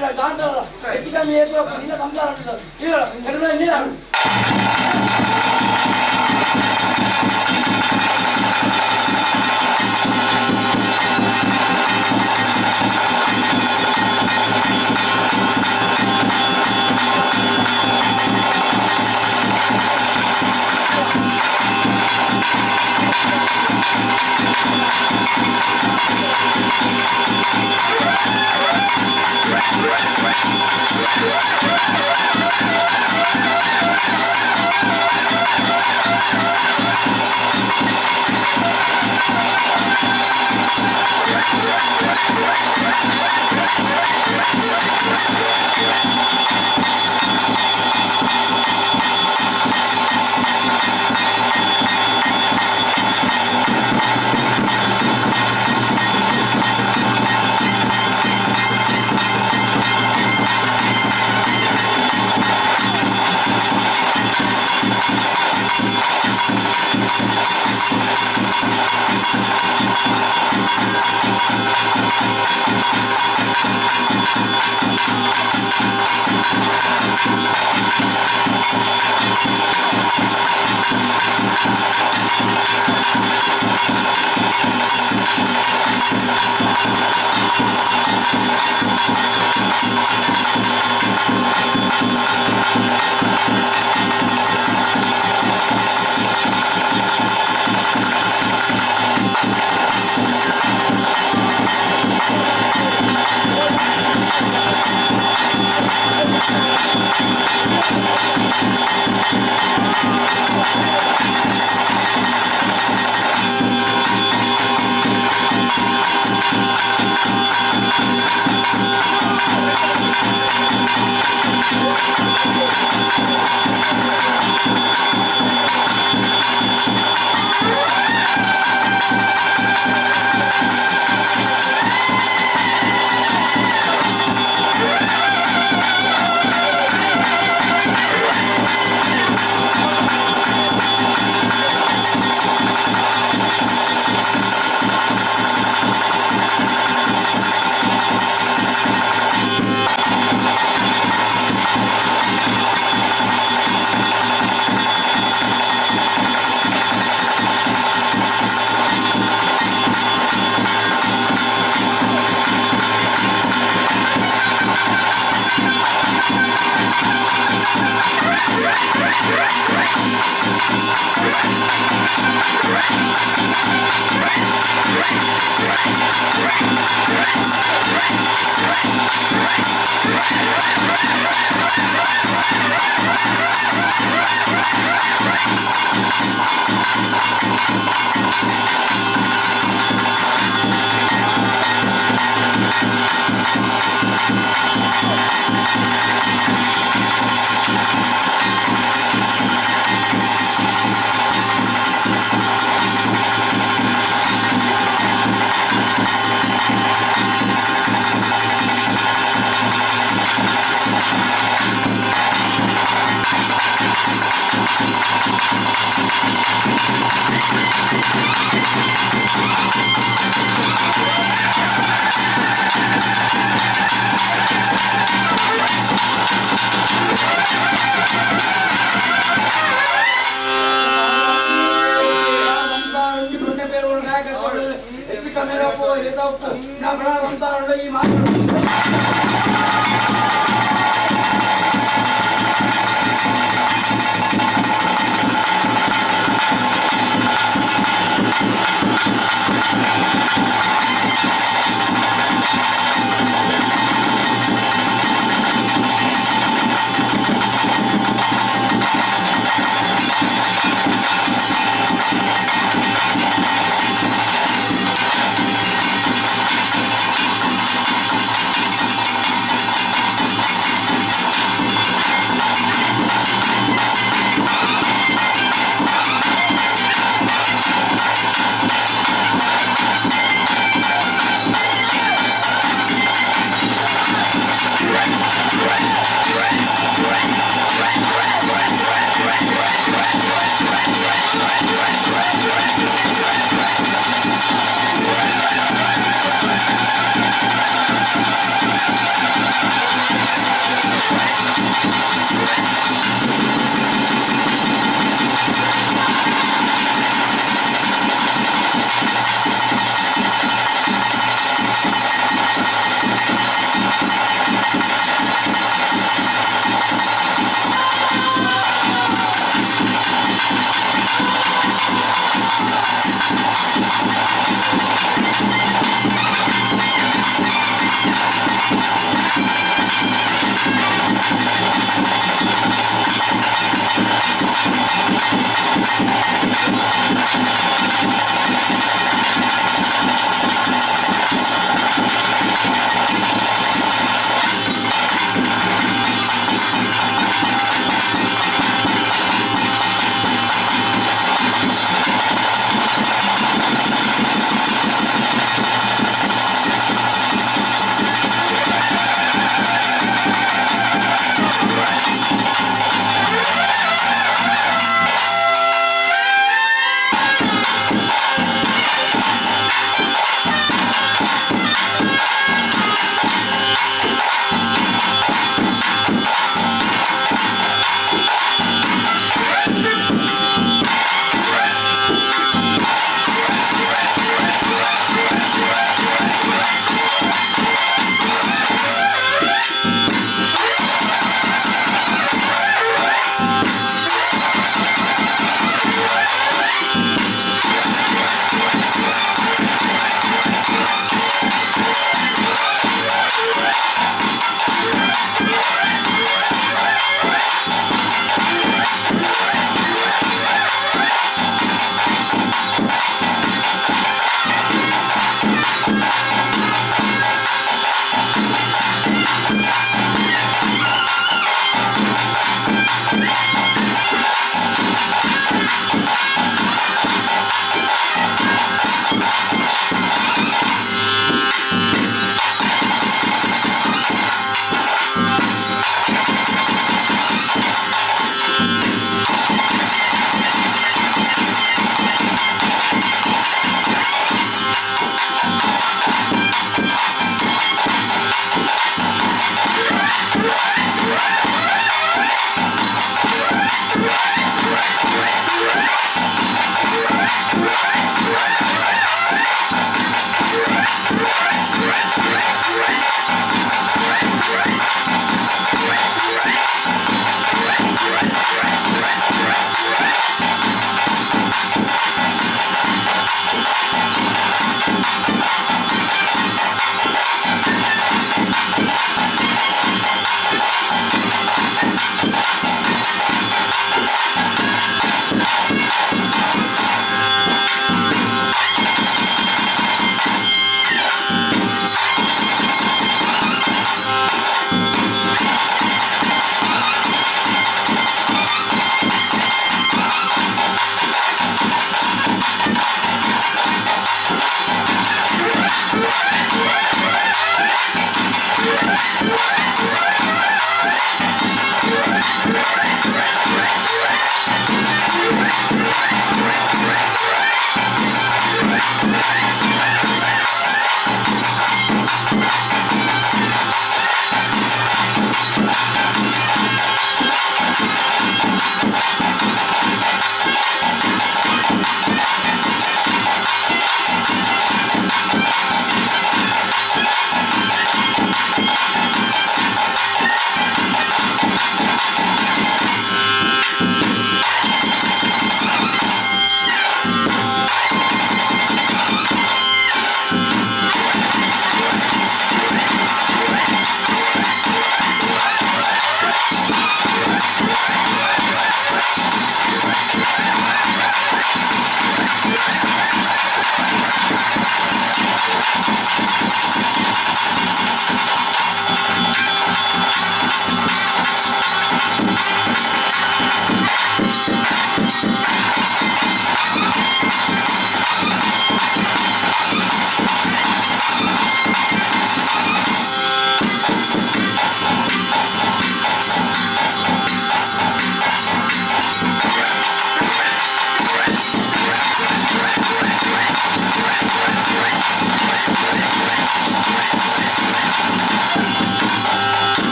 ಕೂಡ ಸಾಂತ ಹೆಚ್ಚು ಕಮ್ಮಿ ಏತು ಇಲ್ಲ ಸಂಸಾರ ಉಂಟು. ಇಲ್ಲ, ಕಡಿಮೆ ಇಲ್ಲ.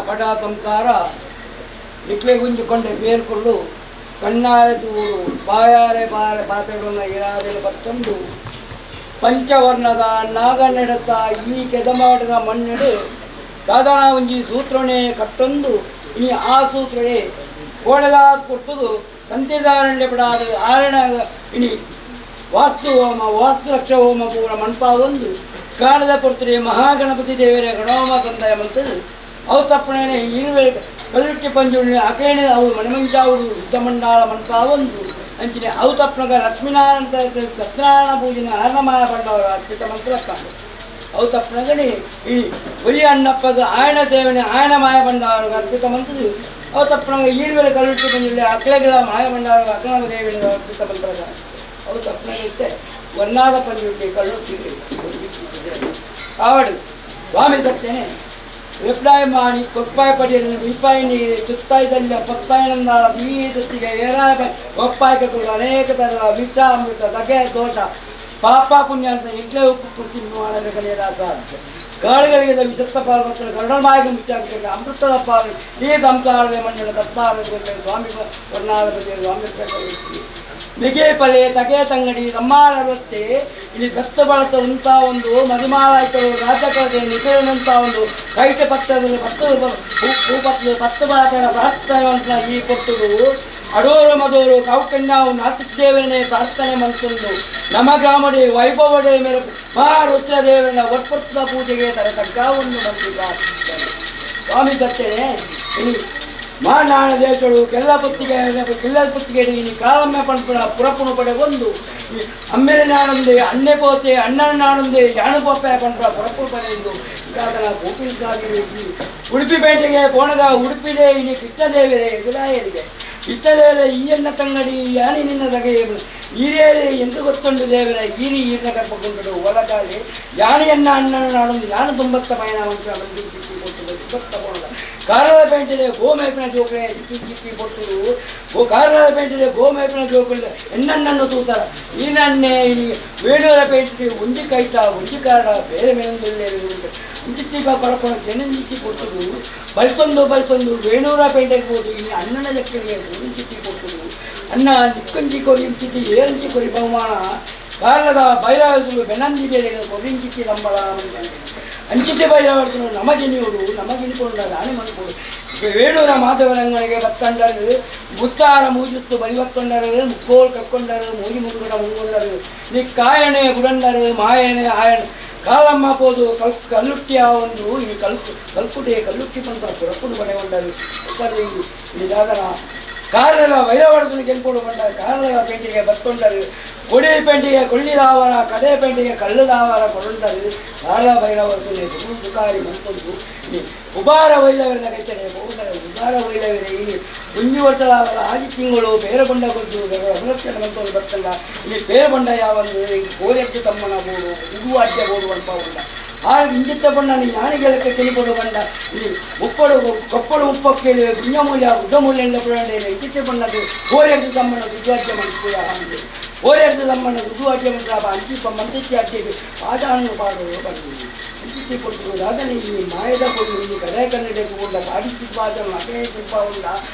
ಬಡ ಸಂಸಾರ ನಿಕ್ಲೆ ಗುಂಜುಕೊಂಡೆ ಬೇರ್ಕೊಳ್ಳು ಕಣ್ಣಾರೆ ತೂರು ಬಾಯಾರೆ ಬಾರೆ ಪಾತ್ರೆಗಳನ್ನು ಇರಾದೆಲು ಬತ್ತೊಂದು ಪಂಚವರ್ಣದ ನಾಗನೆಡತ ಈ ಕೆದಮಾಟದ ಮಣ್ಣೆಡು ದಾದನ ಒಂಜಿ ಸೂತ್ರಣೆ ಕಟ್ಟೊಂದು ಈ ಆ ಸೂತ್ರಣೆ ಕೋಡೆದ ಕೊಡ್ತದು ತಂತಿದಾರಣ್ಯ ಬಿಡಾದ ಆರಣ ಇನಿ ವಾಸ್ತು ಹೋಮ ವಾಸ್ತು ರಕ್ಷ ಹೋಮ ಪೂರ ಮಣ್ಪಾವೊಂದು ಕಾಣದ ಪೊರ್ತುಡೆ ಮಹಾಗಣಪತಿ ದೇವರ ಗಣೋಮ ತಂದಯ ಮಂತದು ಅವು ತಪ್ಪಣೆ ಇರುವೆ ಕಲ್ಲುಟ್ಟಿ ಪಂಜುಳ್ಳಿ ಅಕೇಣೆ ಅವು ಮಣಿಮಂಚಾವುದು ಯುದ್ಧಮಂಡಾಳ ಮಣ್ಪಾವೊಂದು ಅಂಚಿನೆ ಅವು ತಪ್ಪಣಗ ಲಕ್ಷ್ಮೀನಾರಾಯಣ ಸತ್ಯನಾರಾಯಣ ಪೂಜೆನ ಹರಣಮಾಯ ಬಂಡವರ ಅರ್ಪಿತ ಮಂತ್ರ ಅವು ತಪ್ಪಣಗಣಿ ಈ ಒಲಿ ಅಣ್ಣಪ್ಪಗ ಆಯಣ ದೇವನೆ ಆಯಣ ಮಾಯ ಬಂಡವರ ಅರ್ಪಿತ ಮಂತದು ಅವು ತಪ್ಪಣಗ ಈರುವೆ ಕಲ್ಲುಟ್ಟಿ ಪಂಜುಳ್ಳಿ ಅಕ್ಲೆಗಳ ಮಾಯ ಬಂಡವರ ಅಕಲಮ ದೇವನ ಅರ್ಪಿತ ಮಂತ್ರದ ಅವು ತಪ್ಪಣಗೈತೆ ಒನ್ನಾದ ಪಂಜುಳ್ಳಿ ಕಳ್ಳುಟ್ಟಿ ಆವಡು ಸ್ವಾಮಿ ತತ್ತೇನೆ ವೆಪ್ಪಾಯ ಮಾಡಿ ಕೊಪ್ಪಾಯ ಪಡಿಯನ್ನು ವಿಪಾಯ ನೀರು ತುತ್ತಾಯದಲ್ಲಿ ಪತ್ತಾಯನಂದಾಳ ಈ ತುತ್ತಿಗೆ ಏರಾಯ ಒಪ್ಪಾಯಕ ಕೂಡ ಅನೇಕ ಥರದ ವಿಷ ಅಮೃತ ದಗೆ ದೋಷ ಪಾಪ ಪುಣ್ಯ ಅಂತ ಎಂಟ್ಲೇ ಉಪ್ಪು ಪುರ್ತಿ ಮಾಡಿದ ಕಡೆಯ ಸಾಧ್ಯ ಗಾಳಿಗಳಿಗೆ ವಿಷತ್ತ ಪಾಲು ಮತ್ತು ಕರುಣಮಾಯಕ ಮುಚ್ಚಾಕಿದ ಅಮೃತದ ಪಾಲು ಈ ತಂಸಾರದೆ ಮಣ್ಣಿನ ತಪ್ಪಾರದ ಸ್ವಾಮಿ ವರ್ಣಾಧಿಪತಿ ಸ್ವಾಮಿ ಮಿಗೆ ಪಲೆ ತಗೆ ತಂಗಡಿ ರಮ್ಮಾಳವತ್ತೆ ಇಲ್ಲಿ ದತ್ತು ಬಳತ ಉಂತ ಒಂದು ಮಧುಮಾಲಾಯ್ತರು ರಾಜಕತೆ ನಿಖರನಂತ ಒಂದು ಕೈಟ ಪತ್ರದಲ್ಲಿ ಪತ್ತು ಭೂಪತ್ತು ಪತ್ತು ಬಾತರ ಪ್ರಾರ್ಥನೆ ಈ ಕೊಟ್ಟುದು ಅಡೋರು ಮದೋರು ಕೌಕಣ್ಯಾವು ನಾತಿದ್ದೇವನೇ ಪ್ರಾರ್ಥನೆ ಮಂತುಂಡು ನಮ್ಮ ಗ್ರಾಮಡೆ ವೈಭವಡೆ ಮೇಲೆ ಮಹಾರುದ್ರದೇವನ ಒಟ್ಪುತ್ತ ಪೂಜೆಗೆ ತರತಗ್ಗ ಒಂದು ಮಂತ್ರಿ ಪ್ರಾರ್ಥಿಸುತ್ತೇನೆ. ಸ್ವಾಮಿ ದತ್ತೇನೆ ಇಲ್ಲಿ ಮಾನಾಣ ದೇಶಗಳು ಕೆಲ್ಲ ಪುತ್ತಿಗೆ ಕಿಲ್ಲ ಪುತ್ತಿಗೆ ಇನಿ ಕಾಲಮ್ಮೆ ಪನ್ಪುನ ಪುರಪುನು ಪಡೆ ಒಂದು ಅಮ್ಮೆರೆ ನಾಡೊಂದೆ ಅಣ್ಣೆ ಪೋತೆ ಅಣ್ಣನ ನಾಡೊಂದೆ ಯಾನು ಪೋಪೆ ಪನ್ಪುನ ಪುರಪುನು ಪಡೆಂದು ಈಗಾಗಲ ಗೋಪಿಲ್ದಾಗಿ ಉಡುಪಿ ಪೇಟೆಗೆ ಪೋಣಗ ಉಡುಪಿಡೆ ಇನಿ ಕೃಷ್ಣದೇವರೇ ಎದುರಾಯರಿಗೆ ಇಷ್ಟದೇವರ ಈಯನ್ನ ತಂಗಡಿ ಯಾನಿ ನಿನ್ನ ತಗೆ ಈರೇರೆ ಎಂದು ಗೊತ್ತುಂಡು ದೇವರ ಈರಿ ಈರ್ನ ಕರ್ಪಗೊಂಡು ಒಲಗಾಲಿ ಯಾನಿಯನ್ನ ಅಣ್ಣನ ನಾಡೊಂದು ಯಾನು ತುಂಬತ್ತ ಪಯಣ ವಂಶ ಬಂದು ಸಿಕ್ಕಿ ಕೊಟ್ಟು ತುಂಬತ್ತ ಪೋಣಗ ಕಾರಳ ಪೇಂಟೆಡೆ ಗೋಮೇಪಿನ ಜೋಕುಲೆ ಜಿಕ್ಕಿ ಜಿಕ್ಕಿ ಕೊಟ್ಟುಡು ಗೋ ಕಾರಳ ಪೇಂಟೆಡೆ ಗೋಮೇಪಿನ ಜೋಕುಲೆ ಎನ್ನಣ್ಣನ್ನು ತೂತರ ಈ ನನ್ನೆ ಇನಿ ವೇಣೂರ ಪೇಂಟೆ ಒಂಜಿ ಕೈಟ ಒಂಜಿ ಕಾರಣ ಬೇರೆ ಮೇನೊಂದುಲ್ಲೆ ಇಂಚಿತ್ತಿ ಪರಪಣ ಜನಂಜಿಕ್ಕಿ ಕೊಟ್ಟುಡು ಬಲ್ತೊಂದು ಬಲ್ತೊಂದು ವೇಣೂರ ಪೇಂಟೆಗೆ ಹೋದು ಇನಿ ಅಣ್ಣನ ಜಕ್ಕಲಿಗೆ ಒಂಜಿಕ್ಕಿ ಕೊಟ್ಟುಡು ಅಣ್ಣ ನಿಕ್ಕಂಜಿ ಕೊರಿ ಇಂಚಿತಿ ಏರಂಚಿ ಕೊರಿ ಬಹುಮಾನ ಕಾರಣದ ಬೈರಾವతులు ಬೆನ್ನಂದಿ ಬೇರೆ ಕೊರಿಂಚಿತ್ತಿ ರಂಬಳ ಅಂಚಿತೆ ಬೈರಾವರ್ತನು ನಮಗಿನಿಯೋಡು ನಮಗಿನಿಕೊಂಡ ರಾಣಿ ಮನುಕೋಡು ವೇಣೂರ ಮಾಧವರಂಗನಿಗೆ ಬತ್ತಂಡರು ಮುತ್ತಾರ ಮೂಜುತ್ತು ಬಲಿವತ್ತೊಂಡರು ಮುಕ್ಕೋಲ್ ಕಕ್ಕೊಂಡರು ಮೂಜಿ ಮುರುಗಡ ಮುಂಗೊಂಡರು ನೀ ಕಾಯಣೆ ಬುಡಂಡರು ಮಾಯಣೆ ಆಯಣೆ ಕಾಲಮ್ಮ ಪೋದು ಕಲ್ ಕಲ್ಲುಟ್ಟಿಯ ಒಂದು ಈ ಕಲ್ಕುಟೆ ಕಲ್ಲುಟ್ಟಿ ಬಂದ ಪುರಪ್ಪುಡು ಪಡೆಗೊಂಡರು ಇದಾದನ ಕಾರಣ ವೈರವರ್ಧನ ಗೆಲ್ಪೋಡು ಬಂದ ಕಾರಣ ಪೇಂಟಿಗೆ ಬತ್ತೊಂಡರು ಕೊಡಿ ಪೇಂಟಿಗೆ ಕೊಳ್ಳಿದಾವರ ಕಡೆ ಪೇಂಟಿಗೆ ಕಳ್ಳುದಾವರ ಕೊಡೊಂಡರು ಕಾರಣ ಭೈರವರ್ಧನೆ ಸುಖಾರಿ ಮಂತೊಂದು ಉಬಾರ ವೈಲವರನ ಕೈತನೆ ಹೋದರೆ ಉಬಾರ ವೈಲವರೇ ಇಲ್ಲಿ ಕುಂಜು ವರ್ಷದಾವರ ಆದಿ ತಿಂಗಳು ಬೇರೆ ಬಂಡ ಕೊದ್ದು ಸಂರಕ್ಷಣೆ ಮಂತೊಂದು ಬರ್ತಲ್ಲ ಇಲ್ಲಿ ಬೇರೆ ಬಂಡ ಯಾವಂದು ಕೋರೆದ್ದು ತಮ್ಮನ ಬೋಡು ಉಡು ಅಡ್ಡ ಬೋಡು ಅಂತ ಉಂಡ ಆ ಇಂಜಿತ್ತ ಬಣ್ಣ ನೀ ಯಾನಿಗೆಲಕ್ಕೆ ಕೆಲಿಪಡು ಬಂಡ ಈ ಉಪ್ಪಡು ಕೊಪ್ಪಡು ಉಪ್ಪಕ್ಕೇಳಿ ಗುಂಜಮೂಲ್ಯ ಉದ್ದಮೂಲ್ಯ ಎಲ್ಲ ಪುರಾಣ ಇಂಜಿತ್ತ ಬಣ್ಣದು ಕೋರೆದ್ದು ತಮ್ಮನ ದುಡ್ಡು ಮನಸ್ಸು ಓರೆದ್ದು ತಮ್ಮನ ದುಡ್ಡು ಅಡ್ಡೆ ಮಂತ್ರ ಅಂಚಿ ಮಂತಿತ್ತಿ ಅಡ್ಡೆಗೆ ಪಾದಾನು ಪಾಡು ಬಂದು ಅಂಚಿತ್ತಿ ಕೊಟ್ಟು ಅದನ್ನು ಈ ಮಾಯದ ಕೊಡು ಈ ಕಡೆ ಕನ್ನಡ ಉಂಡ ಪಾಡಿಸಿ ಪಾದ ಮಕೇ ಕೃಪ ಉಂಡ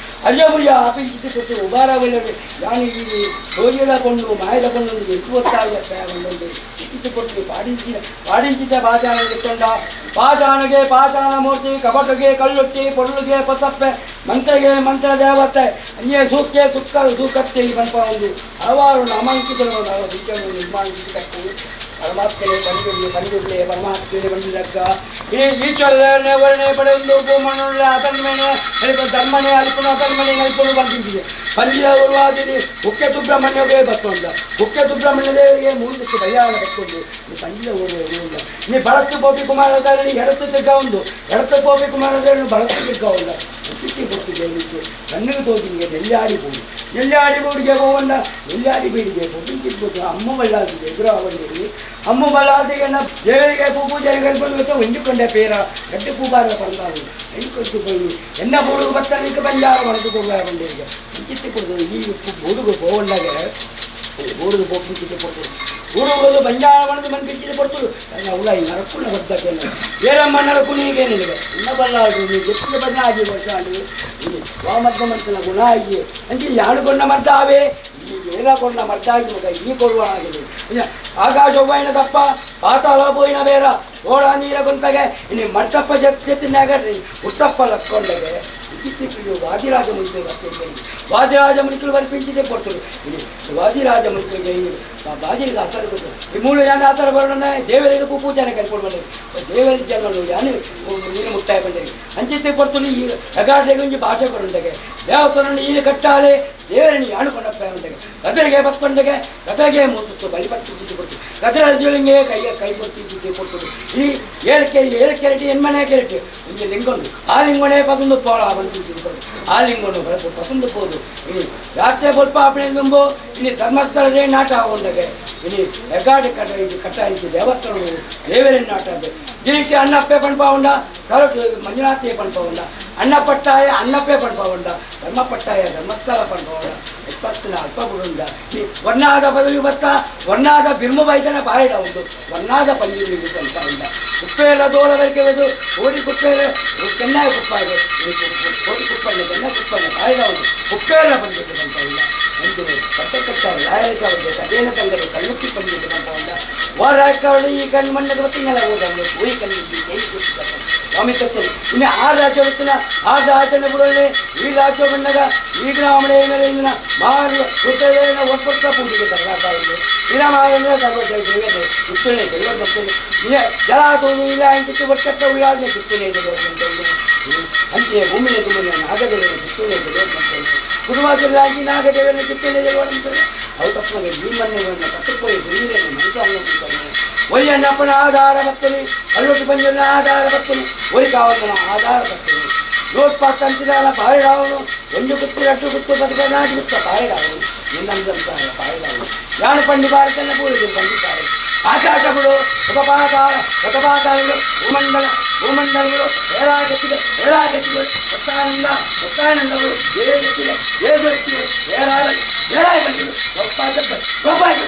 ಅರ್ಯಮುರ್ಯ ಆಪಿಂಚಿತ್ತಿ ಕೊಟ್ಟು ಉಬಾರ ಒಳ್ಳೆ ಯಾನಿ ಈ ಸೋಜಿದ ಕೊಂಡು ಮಾಯದ ಕೊಂಡು ಎಷ್ಟು ಹೊತ್ತಾಗ ಒಂದೊಂದು ಚಿತ್ತಿತ್ತು ಕೊಟ್ಟು ಪಾಡಿಂಚಿದ ಪಾಡಿಂಚಿತ ಪಾಚಾನ ಕೊಂಡ ಪಾಚಾನಗೆ ಪಾಚಾನ ಮೂರ್ತಿ ಕಪಟಗೆ ಕಳ್ಳುಟ್ಟಿ ಪೊಳ್ಳುಗೆ ಪಸಪ್ಪೆ ಮಂತ್ರಗೆ ಮಂತ್ರ ದೇವತೆ ಅನ್ಯ ಸೂಕ್ಕೆ ಸುಕ್ಕ ಸೂಕತ್ತಿ ಪನ್ಪ ಒಂದು ಹಲವಾರು ನಾಮಾಂಕಿತರು ನಾವು ವಿದ್ಯೆಯನ್ನು ನಿರ್ಮಾಣಿಸಿದ್ದಕ್ಕೂ ಪರಮಾತ್ಮನೆ ಬಂದಿರಲಿ ಬಂದಿರಲಿ ಪರಮಾತ್ಮನೆ ಬಂದಿದ್ದಕ್ಕ ಈ ಈಶ್ವರನೇ ವರ್ಣೆ ಪಡೆಯೊಂದು ಗೋಮಣ್ಣುಳ್ಳ ಅಧರ್ಮನೆ ಧರ್ಮನೆ ಅಲ್ಪನು ಅಧರ್ಮನೆ ಅಲ್ಪನು ಬಂದಿದ್ದೆ ಪಂಜಿದ ಉರುವಾದಿರಿ ಮುಖ್ಯ ಸುಬ್ರಹ್ಮಣ್ಯಗೆ ಬತ್ತೊಂದ ಮುಖ್ಯ ಸುಬ್ರಹ್ಮಣ್ಯ ದೇವರಿಗೆ ಮೂರು ಬಯ್ಯಾಳ ಬತ್ತೊಂದು ನೀ ಪಂಜಿದ ಊರು ನೀ ಭರತ್ ಗೋಪಿ ಕುಮಾರದಲ್ಲಿ ಎಡತ್ತು ತಿರ್ಗ ಒಂದು ಎಡತ್ತು ಗೋಪಿ ಕುಮಾರದಲ್ಲಿ ಭರತ್ ತಿರ್ಗ ಉಂಡ ಚಿಟ್ಟಿ ಕೊಟ್ಟು ದೇವಿತ್ತು ಕಣ್ಣಿಗೆ ತೋಜಿಗೆ ನೆಲ್ಲಾಡಿ ಬೋಡು ನೆಲ್ಲಾಡಿ ಬೋಡಿಗೆ ಹೋಗಂಡ ನೆಲ್ಲಾಡಿ ಬೀಡಿಗೆ ಕೊಟ್ಟು ಅಮ್ಮ ಬಳ್ಳಾದಿಗೆ ಎದುರಾವಲ್ಲಿ ಅಮ್ಮ ಬಳ್ಳಾದಿಗೆ ದೇವರಿಗೆ ಪೂಜೆ ಕಲ್ಪನೆ ಹೊಂದಿಕೊಂಡೆ ಪೇರ ಗಡ್ಡೆ ಪೂಬಾರ ಪಂದಾವು ಐಕೊಟ್ಟು போய் என்ன போடுகு பத்தாளுக்கு பஞ்சாரம் வளர்த்து போக வண்டிங்க சித்தி கொடுத்து ಈ ಬೂಡುಗು போವಂಡಾಗ ಬೂಡುಗು போக்கு ಚಿತ್ತಿ ಕೊಡ್ತು ಊರುಗಳು ಬಂಜಾರ ಮಣದು ಮನ್ ಪಿಚ್ಚಿದ ಕೊಡ್ತು ಅವಳ ಈ ನರಕುನ ಬದ್ದಕ್ಕೆ ಏರಮ್ಮ ನರಕು ನೀಗೇನಿಲ್ಲ ಇನ್ನ ಬಲ್ಲಾಡು ನೀ ಗೊತ್ತಿಲ್ಲ ಬನ್ನ ಆಗಿ ವರ್ಷ ಆಡು ವಾಮದ್ದ ಮಂತನ ಗುಣ ಆಗಿ ಅಂಚೆ ಯಾಳು ಕೊಂಡ ಮರ್ದಾವೆ ಈ ಏನ ಕೊಂಡ ಮರ್ದಾಗಿ ಮಗ ಈ ಕೊಡುವ ಆಗಿದೆ ಆಕಾಶ ಹೋಯಿನ ತಪ್ಪ ಪಾತಾಳ ಪೋಯಿನ ಬೇರ ಓಡ ನೀರ ಕೊಂತಗೆ ಇನ್ನು ಮರ್ತಪ್ಪ ಜತ್ತಿನಾಗ ಉತ್ತಪ್ಪ ಲಕ್ಕೊಂಡಗೆ ಚಿತ್ತಿಪ್ಪಿಗೆ ವಾದಿರಾಜ ಮುನಿಕಲು ಬರ್ತಿದ್ದೆ ವಾದಿರಾಜ ಮುನಿಕಲು ಬರ್ಪಿಂಚಿದೆ ಕೊಡ್ತರು ಇಲ್ಲಿ ವಾದಿರಾಜ ಮುನಿಕಲಿಗೆ ಇಲ್ಲಿ ಬಾಜಿಗೆ ಆತರ ಕೊಟ್ಟರು ಈ ಮೂಲ ಯಾನ ಆತರ ಬರೋಣ ದೇವರಿಗೆ ಪೂಜಾನೆ ಕರ್ಕೊಂಡು ಬಂದರು ದೇವರ ಜನರು ಯಾನು ನೀನು ಮುಟ್ಟಾಯ ಬಂದಿರಿ ಅಂಚಿತ್ತೆ ಕೊಡ್ತು ಈ ಅಗಾಟೆಗೆ ಒಂಜಿ ಭಾಷೆ ಕೊಡುಂಡಗೆ ದೇವತನನ್ನು ಈಲಿ ಕಟ್ಟಾಲೆ ದೇವರನ್ನು ಯಾನು ಕೊಂಡಪ್ಪ ಉಂಡಗೆ ಕದರಿಗೆ ಬತ್ತೊಂಡಗೆ ಕದರಿಗೆ ಮೂಸುತ್ತು ಬಲಿ ಬತ್ತು ಕೊಡ್ತು ಕದರ ಜೀವಲಿಂಗೆ ಕೈಗೆ ಕೈ ಕೊಡ್ತಿದ್ದೆ ಕೊಡ್ತರು ಈ ಏಳಕ್ಕೆ ಏಳು ಕೆರಟಿ ಎನ್ಮನೆ ಕೆರಟಿ ಒಂಜಿ ಲಿಂಗೊಂಡು ಆ ಲಿಂಗೊಣೆ ಪಸಂದು ಪೋಳ ಬಂದು ಆ ಲಿಂಗೊಂಡು ಪಸಂದು ಪೋದು ಇನಿ ರಾತ್ರಿ ಸ್ವಲ್ಪ ಅಪ್ಪಣೆ ತುಂಬು ಇನಿ ಧರ್ಮಸ್ಥಳದೇ ನಾಟ ಉಂಡಗೆ ಇನಿ ಹೆಗ್ಗಾಡಿ ಕಟ ಇದು ಕಟ್ಟ ಇಂಚಿ ದೇವಸ್ಥಾನ ದೇವರನ್ನ ನಾಟ ಗಿರಿಟಿ ಅಣ್ಣಪ್ಪೆ ಪಣಪ ಉಂಡ ತರಟು ಮಂಜುನಾಥೆ ಪಣಪ ಉಂಡ ಅಣ್ಣ ಪಟ್ಟಾಯ ಅಣ್ಣಪ್ಪೆ ಪಣಪ ಉಂಡ ಧರ್ಮ ಪಟ್ಟಾಯ ಧರ್ಮಸ್ಥಳ ಪಣಪ ಉಂಡ ಇಪ್ಪತ್ತಿನ ಅಲ್ಪ ಗುರುಂಡ ಈ ವರ್ಣಾದ ಬದಲು ಬತ್ತ ವರ್ಣಾದ ಬಿರ್ಮು ಬೈತನ ಪಾರಿಡ ಉಂಟು ವರ್ಣಾದ ಪಂಜುಗಳಿಗೆ ಪಣಪ ಉಂಡ ಕುಪ್ಪೆಲ್ಲ ದೋಲ ಬೈಕೆದು ಕೋಡಿ ಕುಪ್ಪೆಲ್ಲ ಚೆನ್ನಾಗಿ ಕುಪ್ಪಾಗೆ ಕೋಡಿ ಕುಪ್ಪಣ್ಣ ಚೆನ್ನ ಕುಪ್ಪಣ್ಣ ಪಾರಿಡ ಉಂಟು ಕುಪ್ಪೆಲ್ಲ ಬಂದಿದ್ದು ಪಣಪ ಉಂಡ ಒಂದು ಕಟ್ಟ ಕಟ್ಟ ಲಾಯಕ ಒಂದು ಕದೇನ ತಂದರೆ ಕಲ್ಲುಕ್ಕಿ ಪಂಜಿದ್ದು ಪಣಪ ಉಂಡ ವಾರ ಕರಳು ಈ ಕಣ್ಣು ಮಣ್ಣದ ತಿಂಗಳ ಹೋದಂಗೆ ಈ ಕಣ್ಣು ಕೈ ಅಮಿತತ್ತನೆ ಇನ್ನು ಆ ರಾಜ್ಯ ಗೊತ್ತಿಲ್ಲ ಆ ರಾಜ್ಯನ ಬಿಡೋಣ ಈ ರಾಜ್ಯ ಬಂದಾಗ ಈ ಗ್ರಾಮಣೆ ಮೇಲೆ ಮಾರು ಉತ್ತರೇನ ಒಪ್ಪತ್ತ ಪೂಜೆಗೆ ತರಕಾರಿ ಇರಾಮಾಯಣ ಉತ್ತರಣೆ ಇಲ್ಲ ಜಲಾತೋದು ಇಲ್ಲ ಅಂಕಿತ್ತು ವರ್ಷಕ್ಕೆ ಉಳ್ಳಾಡನೆ ಕಿತ್ತನೆ ಅಂತೆಯೇ ಭೂಮಿಯ ತುಂಬನೆ ನಾಗದೇವನ ಕಿತ್ತನೆ ಕುಟುಂಬದಲ್ಲಿ ನಾಗದೇವನ ಕಿತ್ತನೆ ಅವು ತಪ್ಪಗೆ ಈ ಮನೆಗಳನ್ನು ಕಟ್ಟಿಕೊಳ್ಳಿ ಗುರುವಿನ ಮನಸ್ಸನ್ನು ಒಯ್ಯಣ್ಣಪ್ಪನ ಆಧಾರ ಭಕ್ತನಿ ಅಲ್ಲೊಟ್ಟು ಪಂಜನ ಆಧಾರ ಭಕ್ತನಿ ಒರಿ ಕಾವಂದನ ಆಧಾರ ಭಕ್ತನಿ ಲೋಟ್ಪಾತಂತಿದಾನ ಪಾರಿಡಾವನು ಒಂದು ಕುತ್ತು ರಟ್ಟು ಕುತ್ತು ಬದುಕ ನಾಟಿ ಕುತ್ತ ಪಾರಿಡಾವನು ನಿನ್ನಂದಂತಹ ಪಾರಿಡಾವನು ಯಾನು ಪಂಡಿ ಭಾರತನ ಪೂಜೆ ಪಂಡಿತಾರೆ ಆಕಾಶಗಳು ಉಪಪಾತಾಳ ಉಪಪಾತಾಳಗಳು ಭೂಮಂಡಲ ಭೂಮಂಡಲಗಳು ಏರಾಗತಿಗೆ ಏರಾಗತಿಗಳು ಸತ್ತಾನಂದ ಸತ್ತಾನಂದಗಳು ಏಗತಿಗೆ ಏಗತಿಗಳು ಏರಾಗ ಏರಾಗತಿಗಳು ಒಪ್ಪಾದ ಒಪ್ಪಾದ.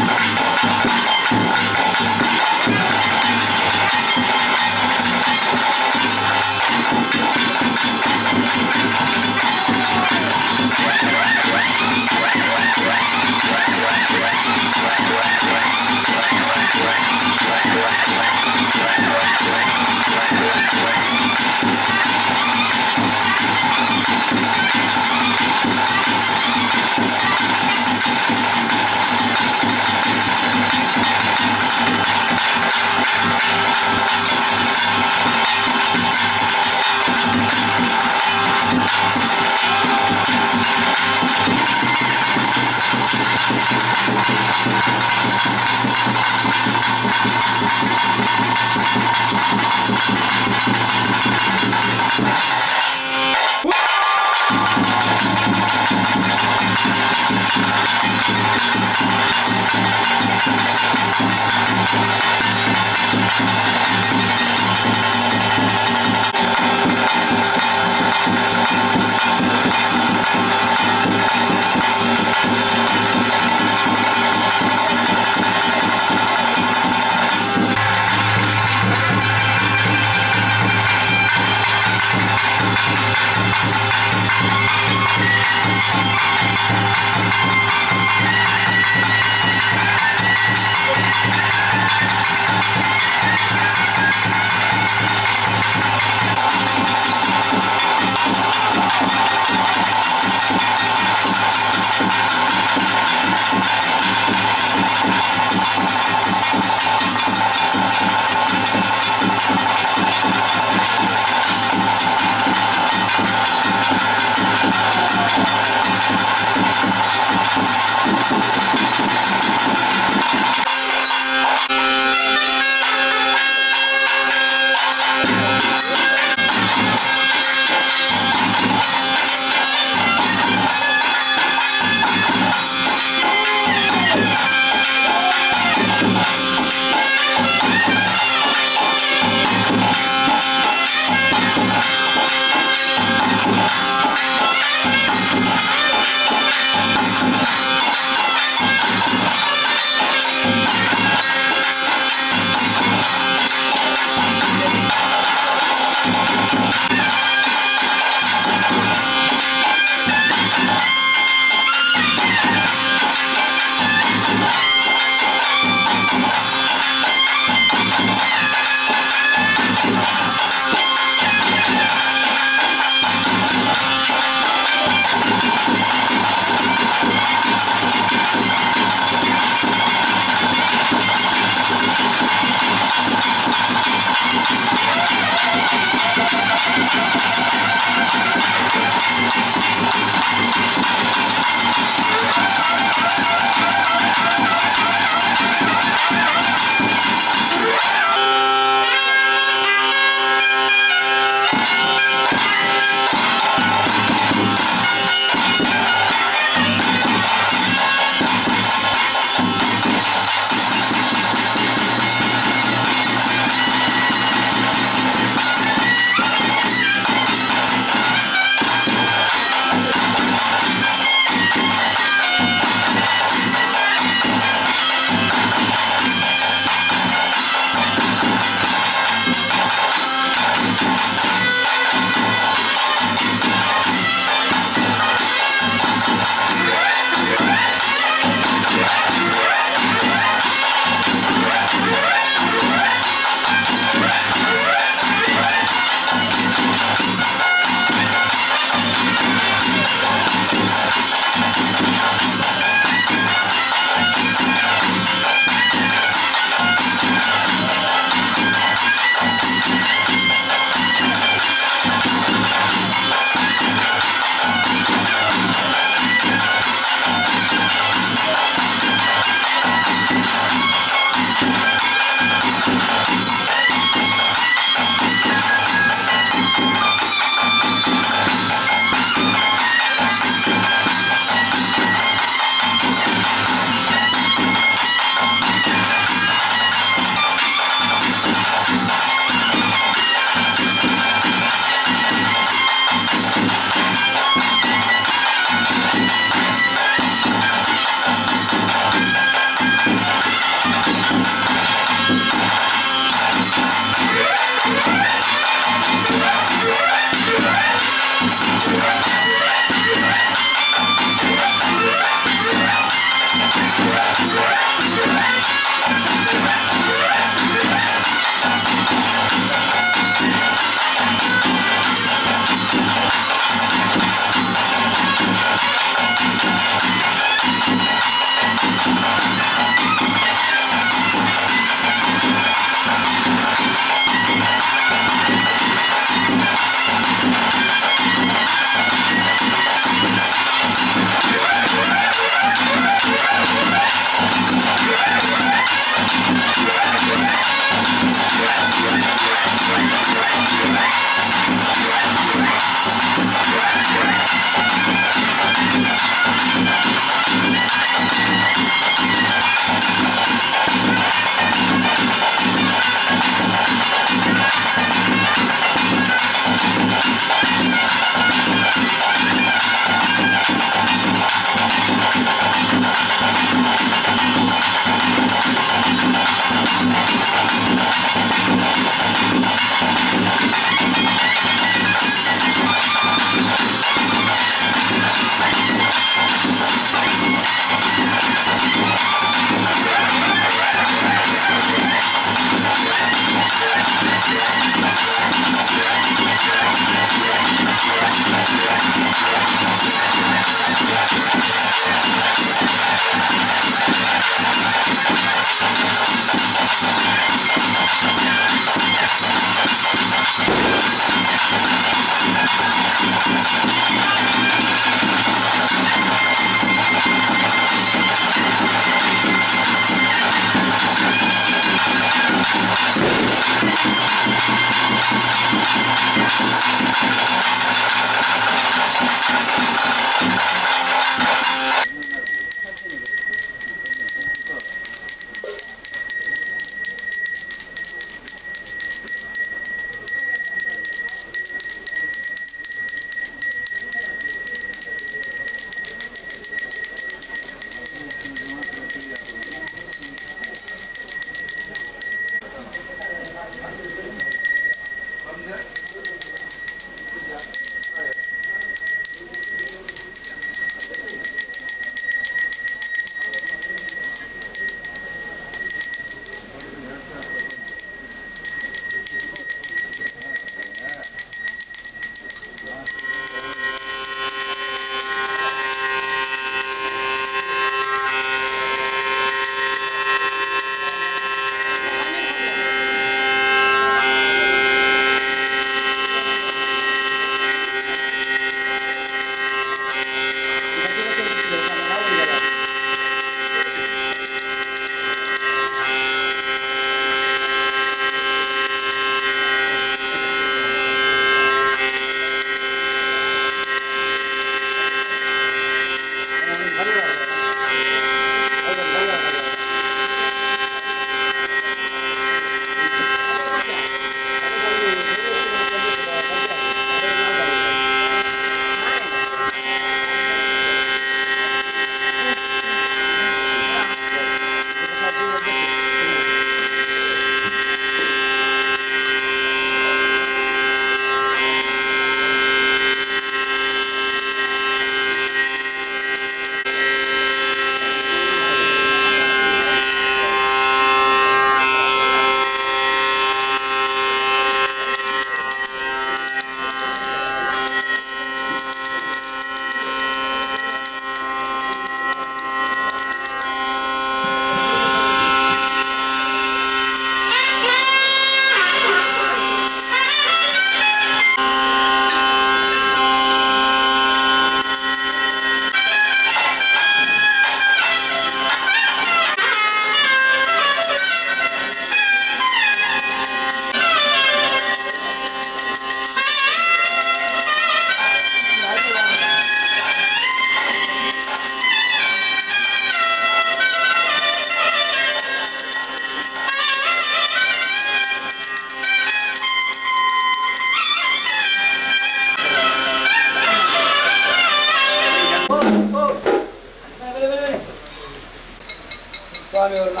ಸ್ವಾಮಿಯವ್ರನ್ನ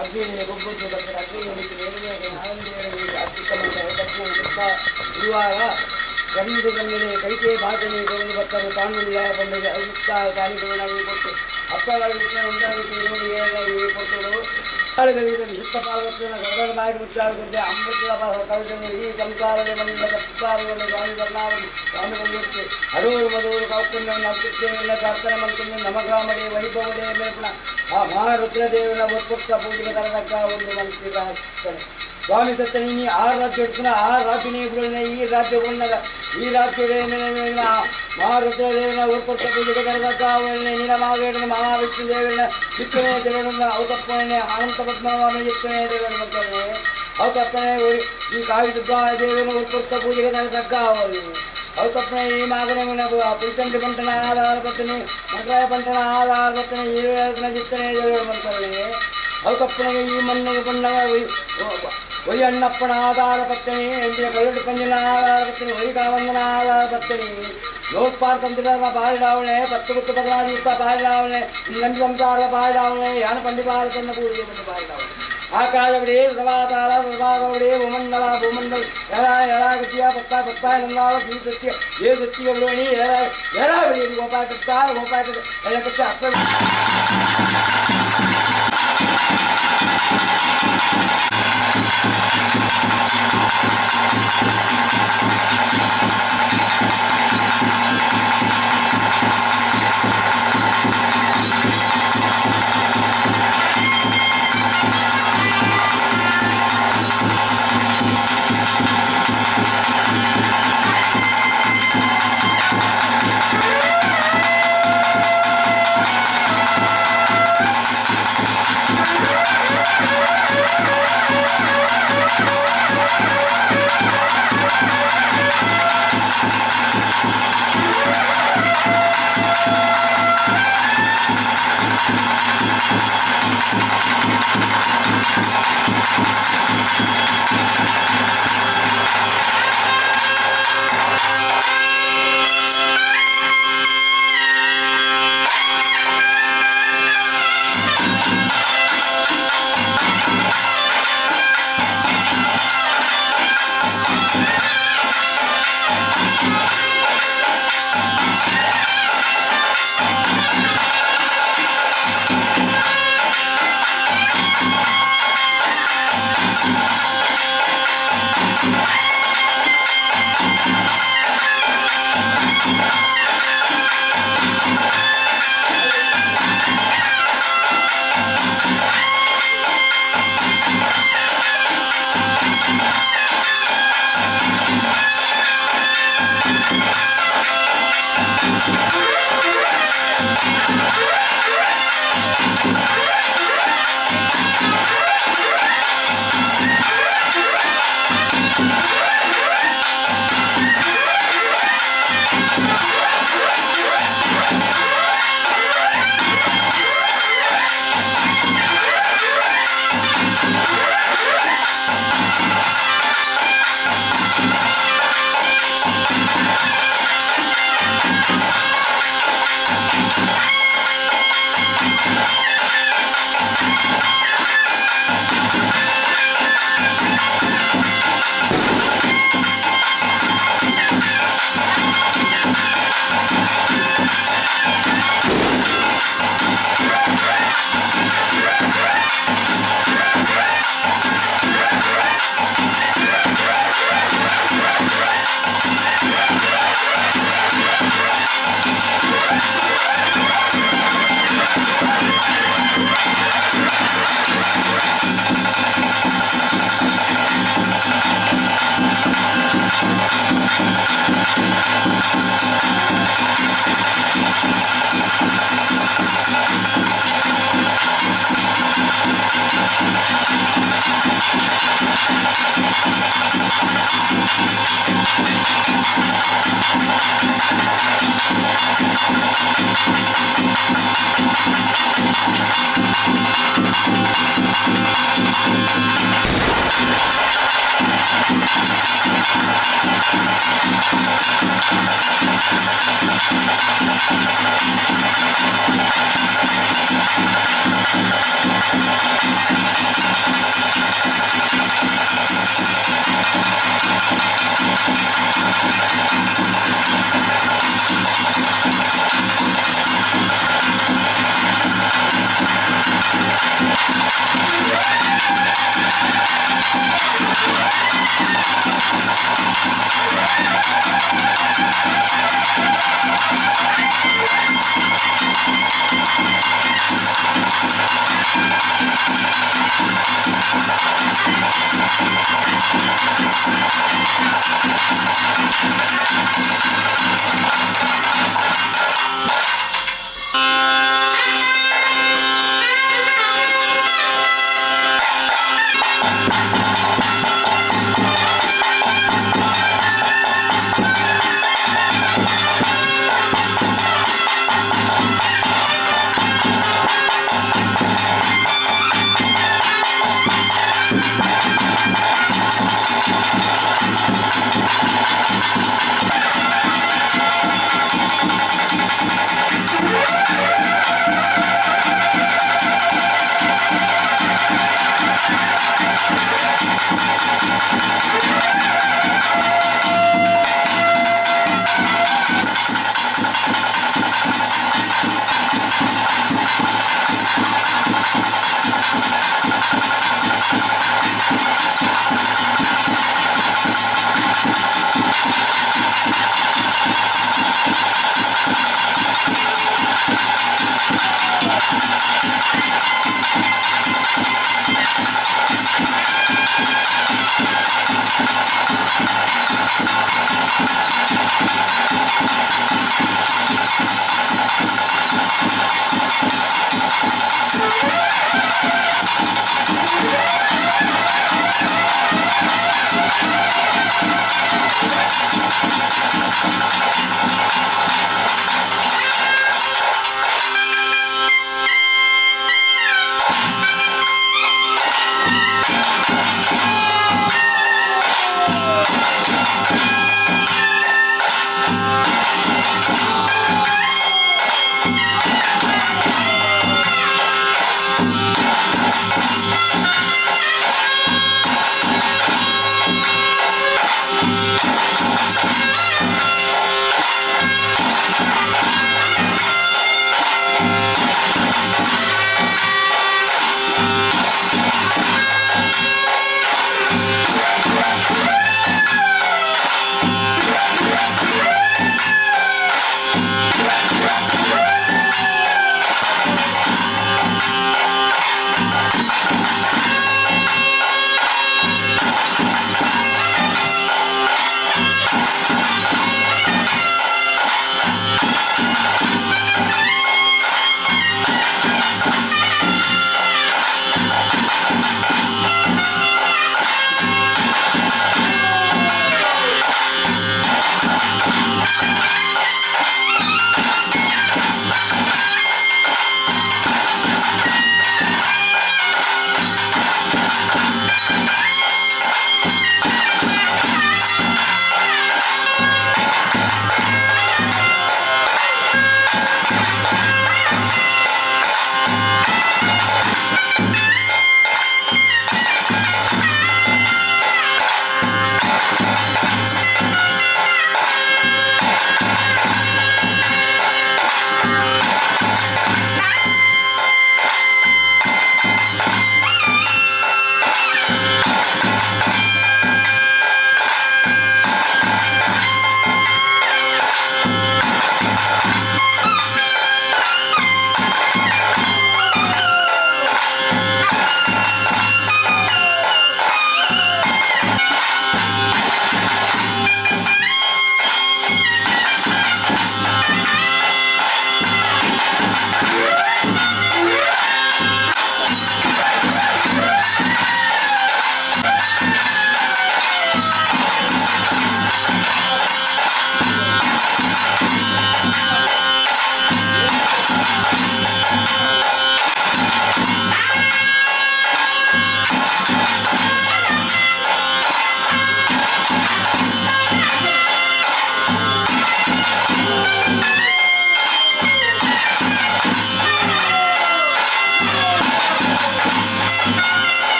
ಅಗ್ನಿ ಗೊಬ್ಬರ ಬರ್ತಾರೆ ಅಗ್ನಿ ಗಂಡು ಗಂಡಿನ ಕೈಕೆ ಬಾಚನೆ ಕೊಂಡು ಬರ್ತಾರೆ ತಾನುಳ್ಳ ಬಂದಿದೆ ಉತ್ಸಾಹ ತಾನಿಗಳು ಕೊಟ್ಟು ಅಪ್ಪಗಳ ಕೊಟ್ಟರು ವಿಶಿಷ್ಟ ಪಾಲ್ಗೊತ್ತಿನ ಗರ್ಭದ ನಾಯಕ ಮುಚ್ಚಾರ ಕೊಟ್ಟೆ ಅಮೃತದ ಕವಿತನ್ನು ಈ ಸಂಸಾರದ ಬಂದ ಕಪ್ಪಾರವನ್ನು ಸ್ವಾಮಿ ಬರ್ಣಾವನು ಸ್ವಾಮಿ ಬಂದಿತ್ತು ಅರೂರು ಮಧೂರು ಕೌಕುಣ್ಯವನ್ನು ಅತ್ಯುತ್ತೇವನ್ನ ಪ್ರಾರ್ಥನೆ ಮಂತನ್ನು ನಮಗ್ರಾಮಡೆ ವೈಭವಡೆ ಮೇಲ್ಪಣ ಆ ಮಹಾರುದ್ರದೇವನ ಉತ್ಪತ್ತ ಪೂಜೆಗೆ ತರತಕ್ಕ ಒಂದು ಮನಸ್ಸಿಗೆ ಸ್ವಾಮಿ ಸತ್ತನಿ ಆ ರಾಜ್ಯ ಹಿಡ್ತಾನೆ ಆ ರಾಜ್ಯನೇ ಬಿಡೋಣ ಈ ರಾಜ್ಯ ಉಣ್ಣದ ಈ ರಾಜ್ಯದ ಮಹಾರುದ್ರದೇವನ ಉತ್ಪತ್ತ ಪೂಜೆಗೆ ತರತಕ್ಕ ಅವಳನ್ನೇ ನೀಲಮಾವೇಡನ ಮಹಾವಿಷ್ಣು ದೇವನ ಚಿಕ್ಕನೇ ದೇವನ ಅವತಪ್ಪನೇ ಅನಂತ ಪದ್ಮನಾಭನ ಚಿಕ್ಕನೇ ದೇವನ ಮಕ್ಕಳೇ ಅವತಪ್ಪನೇ ಈ ಕಾವಿದುರ್ಗ ದೇವನ ಉತ್ಪತ್ತ ಪೂಜೆಗೆ ತರತಕ್ಕ ಅವಳು ಅವತಪ್ಪನೇ ಈ ಮಗನ ಪುಲ್ಚಂಡಿ ಪಂಟನ ಆಧಾರ ಪತ್ನಿ ಮಂತ್ರಾಯ ಪಂಟನ ಆಧಾರ ಪತ್ನಿ ಈ ಚಿಕ್ಕನೇ ದೇವನ ಮಕ್ಕಳೇ ಅವತಪ್ಪನಿಗೆ ಈ ಮಣ್ಣಿಗೆ ಪಣ್ಣವ ಒಯ್ ಅಣ್ಣಪ್ಪನ ಆಧಾರ ಪತ್ನಿ ಎಂದಿನ ಕಳ್ಳಡು ಪಂಜಿನ ಆಧಾರ ಪತ್ನಿ ಒಯ್ ಕಾವಂದನ ಆಧಾರ ಪತ್ನಿ ಲೋಕ್ಪಾರ್ ತಂತ್ರದ ಪಾರಿಡಾವಣೆ ಪತ್ತು ಗುತ್ತು ಬದಲಾಗಿ ಪಾರಿಡಾವಣೆ ನಂಜು ಸಂಸಾರದ ಪಾರಿಡಾವಣೆ ಯಾನ ಪಂಡಿಪಾರ ತನ್ನ ಪೂಜೆ ಬಂದು ಪಾರಿಡಾವಣೆ ಆಕಾಶವಡೇ ಸದಾತಾರ ಸದಾತವಡೇ ಭೂಮಂಡಲ ಭೂಮಂಡಲ ಎಳ ಎಳಾಗತಿಯ ಪತ್ತ ಪತ್ತ ನಂದಾಳ ಸೀತತ್ಯ ಏ ಸತ್ಯ ಬಿಡೋಣಿ ಎಳ ಎಳ ಬಿಡಿ ಗೋಪಾಯ ಕೃತ ಗೋಪಾಯ ಕೃತ ಅಪ್ಪ.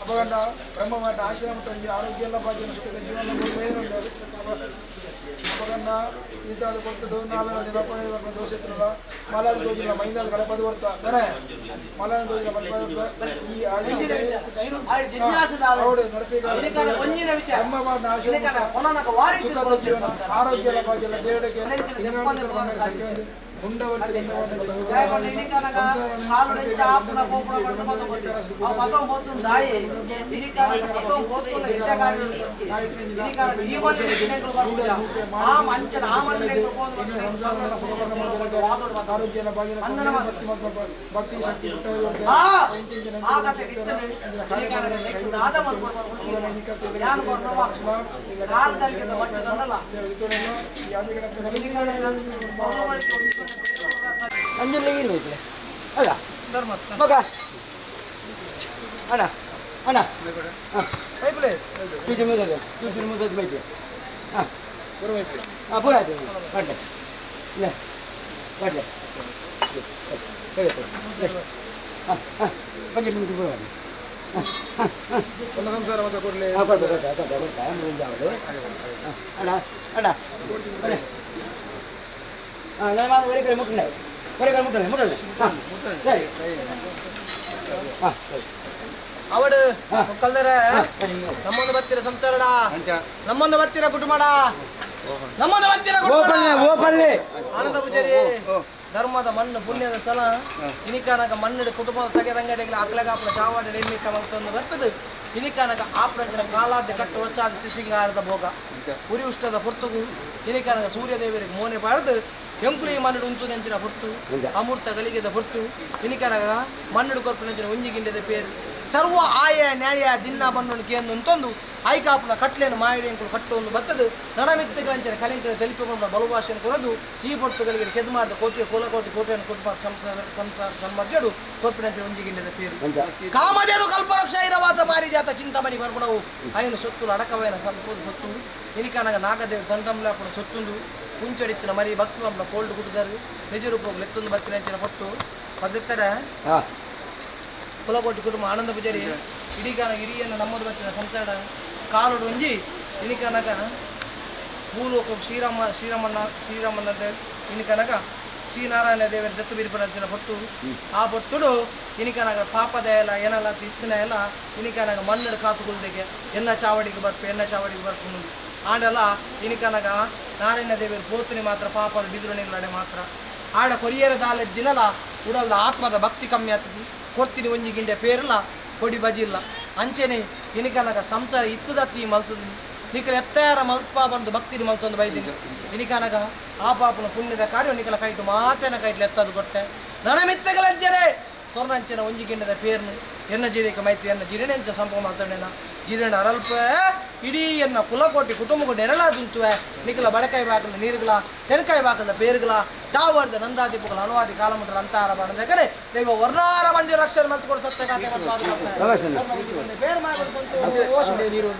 ಅಪಗಂಡ ಬ್ರಹ್ಮವಾದ ಆಶ್ರಮ ಆರೋಗ್ಯ ಎಲ್ಲ ಭಾಗ್ಯ ಜೀವನ ಅಪಗಂಡ ಈತಾದ ಕೊಡ್ತದ್ದು ನಾಲ್ಕು ದಿನ ದೋಷ ಮಲಾದ ದೋಷಿಲ್ಲ ಮೈಂದಾದ ಗಣಪತಿ ಬರ್ತಾ ತಾನೆ ಮಲಾದ ದೋಷಿಲ್ಲ ಗಣಪತಿ ಈ ಬ್ರಹ್ಮವಾದ ಆಶ್ರಮ ಜೀವನ ಆರೋಗ್ಯ ಎಲ್ಲ ಭಾಗ್ಯ ಎಲ್ಲ ದೇವರಿಗೆ ಭಕ್ತಿ ಶಕ್ತಿ ಅಂಜುಲ್ಲ ಇರ್ಬೇಕು ಅಲ್ಲ ಮಗ ಅಣ್ಣ ಅಣ್ಣ ಹಾಂ ಟೂಚಿ ಮುದ್ದದೆ ಟೂಚಿ ಮುದ್ದದ ಮೈಪೆ ಹಾಂ ಹಾಂ ಪೂರ ಆಯ್ತು ಬಡ್ಲೆ ಇಲ್ಲ ಬಡ್ಲೆ ಹಾಂ ಹಾಂ ಪಂಚ ಮುಂದೆ ಪೂರ ಹಾಂ ಹಾಂ ಹಾಂ ಸಂಸಾರ ಮತ್ತೆ ಕೊಡಲಿ ಹಾಂ ಕೊಡ್ತಾ ಕೊಡ್ತಾ ಕೊಡ್ತಾ ಕೊಡ್ತಾ ಮುಂದೆ ಅವಳು ಅಣ್ಣ ಅಣ್ಣ ಅಣ್ಣ ಹಾಂ ನಾನು ಒರೇ ಕಡೆ ಮುಟ್ಟಲೆ ಒರೇ ಕಡೆ ಮುಟ್ಟಲೆ ಮುಟ್ಟಲೆ ಹಾಂ ಸರಿ ಹಾಂ ಸರಿ ಅವಡು ಕಲ್ದರೆ ನಮ್ಮೊಂದು ಬತ್ತಿರ ಸಂಸಾರಡ ನಮ್ಮೊಂದು ಬತ್ತಿರ ಕುಟುಂಬಡ ನಮ್ಮೊಂದು ಬತ್ತಿರ ಕುಟುಂಬ ಆನಂದ ಪೂಜಾರಿ ಧರ್ಮದ ಮಣ್ಣು ಪುಣ್ಯದ ಸ್ಥಳ ಇನಿಕಾನಕ ಮಣ್ಣು ಕುಟುಂಬದ ತಗೆದಂಗಡಿಗಳ ಅಕ್ಲಗಾಪನ ಚಾವಾಡಿ ನಿರ್ಮಿತ ಮಂತೊಂದು ಬರ್ತದೆ ಇನಿಕಾನಕ ಆಪ್ರಂಜನ ಕಾಲಾದ್ಯ ಕಟ್ಟು ವರ್ಷಾದ ಶ್ರೀಶೃಂಗಾರದ ಭೋಗ ಉರಿ ಉಷ್ಟದ ಪುರ್ತುಗು ಇನಿಕಾನಕ ಸೂರ್ಯದೇವರಿಗೆ ಮೋನೆ ಬಾರದು ಎಂಕುಲಿ ಮಣ್ಣು ಉಂತು ನೆಂಚಿನ ಪುರ್ತು ಅಮೂರ್ತ ಗಲಿಗೆದ ಪುರ್ತು ಇನಿಕಾನಕ ಮಣ್ಣು ಕೊರ್ಪು ನೆಂಚಿನ ಒಂಜಿಗಿಂಡದ ಪೇರು ಸರ್ವ ಆಯ ನ್ಯಾಯ ದಿನ್ನ ಬಣ್ಣು ಕೇಂದು ಅಂತಂದು ಐಕಾಪುನ ಕಟ್ಲೇನು ಮಾಯಡಿ ಎಂಕುಲು ಕಟ್ಟು ಒಂದು ಬತ್ತದು ನಡಮಿತ್ತಗಳಂಚಿನ ಕಲಿಂಕನ తెలిಪಿಕೊಂಡ ಬಲುಭಾಷೆಯನ್ನು ಕೊರದು ಈ ಪೊರ್ತುಗಳಿಗೆ ಕೆದ್ಮಾರ್ದ ಕೋಟಿ ಕೋಲಕೋಟಿ ಕೋಟೆಯನ್ನು ಕುಟುಂಬ ಸಂಸಾರ ಸಂಸಾರ ಸನ್ಮಗ್ಗಡು ಕೊರ್ಪಿನಂಚಿನ ಒಂಜಿಗಿಂಡದ ಪೇರು ಕಾಮಧೇನು ಕಲ್ಪವೃಕ್ಷ ಇರವಾದ ಪಾರಿಜಾತ ಚಿಂತಾಮಣಿ ಬರ್ಪಣವು ಅಯನು ಸೊತ್ತುಲು ಅಡಕವೈನ ಸಂಪೂರ್ಣ ಸೊತ್ತು ಇನಿಕನಗ ನಾಗದೇವ ತಂಡಂಲಾಪುನ ಸೊತ್ತುಂದು ಕುಂಚಡಿತ್ತಿನ ಮರಿ ಭಕ್ತಿ ಬಂಬಲ ಕೋಲ್ಡ್ ಗುಡ್ಡದರು ನಿಜ ರೂಪಗಳು ಎತ್ತೊಂದು ಬರ್ತಿನ ಪೊಟ್ಟು ಪದ್ದತ್ತರ ಕುಲಕೋಟಿ ಕುಟುಂಬ ಆನಂದ ಪೂಜಾರಿ ಇಡೀಕಾನ ಇಡಿಯನ್ನು ನಮ್ಮದು ಬತ್ತಿನ ಸಂಸಾರ ಕಾಲುಡು ಒಂಜಿ ಇನಿಕನಗ ಭೂಲೋಕ ಶ್ರೀರಾಮ ಶ್ರೀರಾಮಣ್ಣ ಶ್ರೀರಾಮಣ್ಣ ಇನಿಕನಗ ಶ್ರೀನಾರಾಯಣ ದೇವರ ದತ್ತು ಬಿರುಪನಂಚಿನ ಪೊಟ್ಟು ಆ ಪೊಟ್ಟುಡು ಇನಿಕನಗ ಪಾಪದ ಎಲ್ಲ ಏನಲ್ಲ ತಿತ್ತಿನ ಎಲ್ಲ ಇನಿಕನಗ ಮಣ್ಣು ಕಾತುಗುಲ್ದೆಗೆ ಎನ್ನ ಚಾವಡಿಗೆ ಬರ್ಪು ಎನ್ನ ಚಾವಡಿಗೆ ಬರ್ಪು ಮುಂದೆ ಆಂಡಲ ಇನಿಕನಗ ನಾರಾಯಣ ದೇವರು ಪೋತನಿ ಮಾತ್ರ ಪಾಪದ ಬಿದುರು ನಿಲ್ಲಡೆ ಮಾತ್ರ ಆಡ ಕೊರಿಯರ ದಾಲೆಜ್ಜಿನಲ ಉಡಲ್ದ ಆತ್ಮದ ಭಕ್ತಿ ಕಮ್ಮಿ ಆಗ್ತದೆ ಕೊರ್ತಿನಿ ಒಂಜಿ ಗಿಂಡೆ ಪೇರಲ ಕೊಡಿ ಬಜಿಲ್ಲ ಅಂಚೆನೆ ಇನಿಕನಗ ಸಂಸಾರ ಇತ್ತದತ್ತಿ ಮಲ್ತದಿನಿ ನಿಕಲ ಎತ್ತಾರ ಮಲ್ಪ ಬಂದು ಭಕ್ತಿರಿ ಮಲ್ತೊಂದು ಬೈದಿನಿ ಇನಿಕನಗ ಆ ಪಾಪನ ಪುಣ್ಯದ ಕಾರ್ಯ ನಿಕಲ ಕೈಟು ಮಾತೇನ ಕೈಟ್ಲು ಎತ್ತದು ಕೊಟ್ಟೆ ನನಮಿತ್ತಗಲಂಚನೆ ಕೊರ್ನಂಚಿನ ಒಂಜಿ ಗಿಂಡದ ಪೇರ್ನು ಎನ್ನ ಜೀರಿಕ ಮೈತಿ ಎನ್ನ ಜಿರಣೆಂಚ ಸಂಪ ಮಾತಾಡೇನ ಜಿರಣ ಅರಲ್ಪ ಇಡೀ ಎನ್ನ ಕುಲಕೋಟಿ ಕುಟುಂಬ ನೆರಳಾದುಂತುವೆ ನಿಕಲ ಬಡಕಾಯಿ ಬಾಕಲ ನೀರುಗಳ ತೆನಕಾಯಿ ಬಾಕಲ ಪೇರುಗಳ ಚಾವರ್ದ ನಂದಾದೀಪಗಳ ಅನುವಾದಿ ಕಾಲಮುಟ್ರ ಅಂತಾರ ಬಾಣದ ಕಡೆ ದೈವ ವರ್ಣಾರ ಮಂಜು ರಕ್ಷಣೆ ಮತ್ತು ಕೊಡು ಸತ್ಯ ಖಾತೆ ಮತ್ತು ಬೇರೆ ಮಾಡಿ ನೀರು